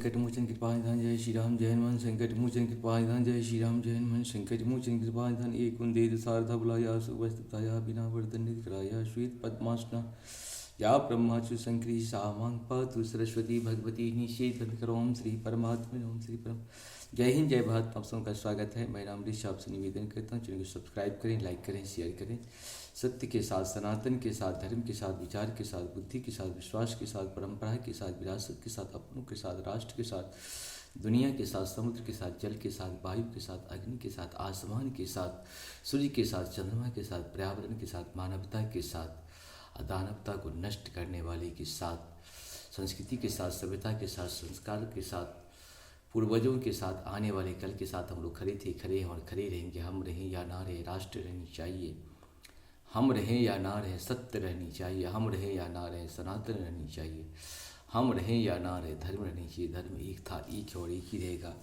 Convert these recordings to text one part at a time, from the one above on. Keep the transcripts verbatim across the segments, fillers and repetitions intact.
संकट मोचन कृपा निधान जय श्री राम जय हनुमान। संकट मोचन कृपा निधान जय श्री राम जय हनुमान। संकट मोचन कृपा निधान एक कुंदेद शारदा बुलाया सुवस्थिताया बिना वर्तन निधिकराया श्वेत पद्मासना या ब्रह्मा चु संकरी सा मांग पातु सरस्वती भगवती निषेधन करोम श्री परमात्मने ओम श्री परम। जय हिंद, जय भारत, आप सबका स्वागत है। मैं राम ऋषि आपसे निवेदन करता हूँ, चैनल को सब्सक्राइब करें, लाइक करें, शेयर करें। सत्य के साथ, सनातन के साथ, धर्म के साथ, विचार के साथ, बुद्धि के साथ, विश्वास के साथ, परंपरा के साथ, विरासत के साथ, अपनों के साथ, राष्ट्र के साथ, दुनिया के साथ, समुद्र के साथ, जल के साथ, वायु के साथ, अग्नि के साथ, आसमान के साथ, सूर्य के साथ, चंद्रमा के साथ, पर्यावरण के साथ, मानवता के साथ, अदानवता को नष्ट करने वाले के साथ, संस्कृति के साथ, सभ्यता के साथ, संस्कार के साथ, पूर्वजों के साथ, आने वाले कल के साथ हम लोग खड़े थे, खड़े हैं और खड़े रहेंगे। हम रहें या ना रहें, राष्ट्र रहनी चाहिए। हम रहें या ना रहें, सत्य रहनी चाहिए। हम रहें या ना रहें, सनातन रहनी चाहिए। हम रहें या ना रहें, धर्म रहनी चाहिए। धर्म एक था, एक है और एक ही रहेगा।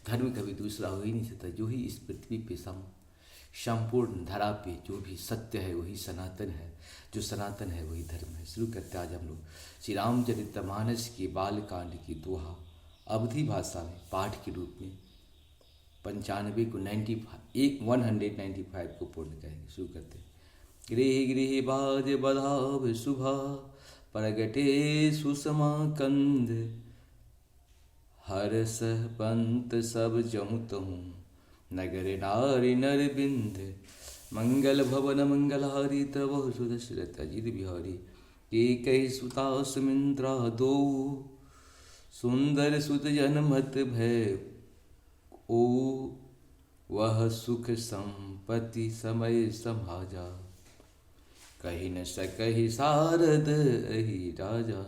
धर्म कभी दूसरा हो ही नहीं सकता। जो ही इस पृथ्वी पे सम-, संपूर्ण धरा पे जो भी सत्य है, वही सनातन है। जो सनातन है, वही धर्म है। शुरू करते आज हम लोग श्री रामचरितमानस के बालकांड की दोहा अवधी भाषा में पाठ के रूप में पंचानबे को नाइन्टी फाइव, एक वन हंड्रेड नाइन्टी फाइव को पूर्ण करेंगे। शुरू करते हैं। गृह गृह बाज बधाव शुभा, प्रगटे सुषमा कंद। हरसह पंत सब जहु तहु, नगर नारी नर बिंद। मंगल भवन मंगलहारी, द्रवहु सुदशरथ अजिर बिहारी। केकहि सुता सुमिंद्रा दो, सुंदर सुत जनमत भय ओ। वह सुख संपत्ति समय समाजा, कहि न सकहि सारद अहि राजा।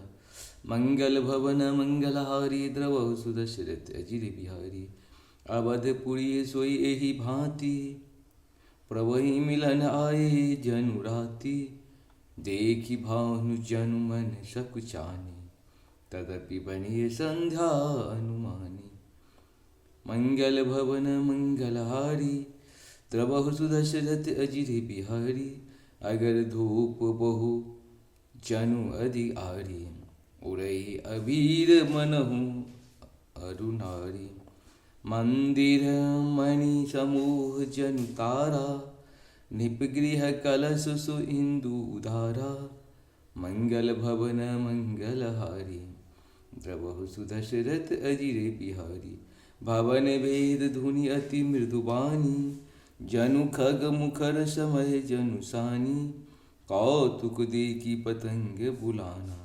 मंगल भवन मंगलहारी, द्रवहु सुदशरथ अजिर बिहारी। अवधपुरी सोई एहि भांति, प्रभु ही मिलन आए जनु राति। देखि भानु जनु मन सकुचानी, तदपि बनिए संध्या अनुमानी। मंगल भवन मंगलहारी, द्रवहु सुदशरथ अजिर बिहारी। अगर धूप बहु जनु अधि आरी, उरही अबीर मनहु अरु नारी। मंदिर मणि समूह जनु तारा, निप गृह कलश सु इंदु उधारा। मंगल भवन मंगलहारी, द्रवहु सुदशरथ अजिर बिहारी। भवन भेद धुनि अति मृदु बानी, जनु खग मुखर समय जनु सानी। कौतुक देखि पतंग बुलाना,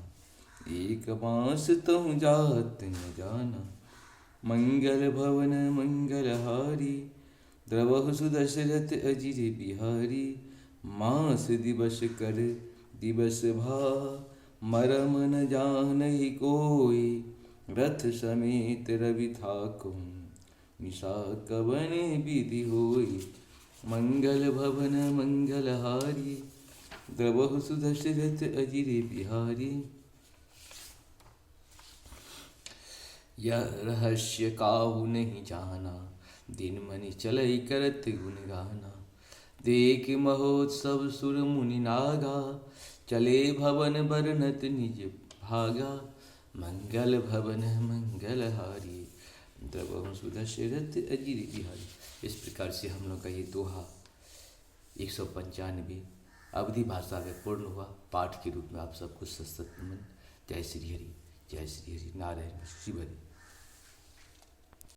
एक बांस तहु जात न जाना। मंगल भवन मंगलहारी, द्रवहु सुदशरथ अजिर बिहारी। मास दिवस कर दिवस भा, मरम न जानहि कोई। रथ समेत रवि थाकहु, निसा कवन विधि होई। मंगल भवन मंगलहारी, द्रवहु सुदशरथ अजिर बिहारी। यह रहस्य काहू नहीं जाना, दिन मनि चलई करत गुण गाना। देख महोत्सव सुर मुनि नागा, चले भवन बरनत निज भागा। मंगल भवन मंगलहारी, द्रवहु सुदशरथ अजिर बिहारी। इस प्रकार से हम लोग का ये दोहा एक सौ पंचानबे अवधी भाषा में पूर्ण हुआ। पाठ के रूप में आप सबको सत सत नमन। जय श्री हरि, जय श्री हरि, नारायण शिव हरि।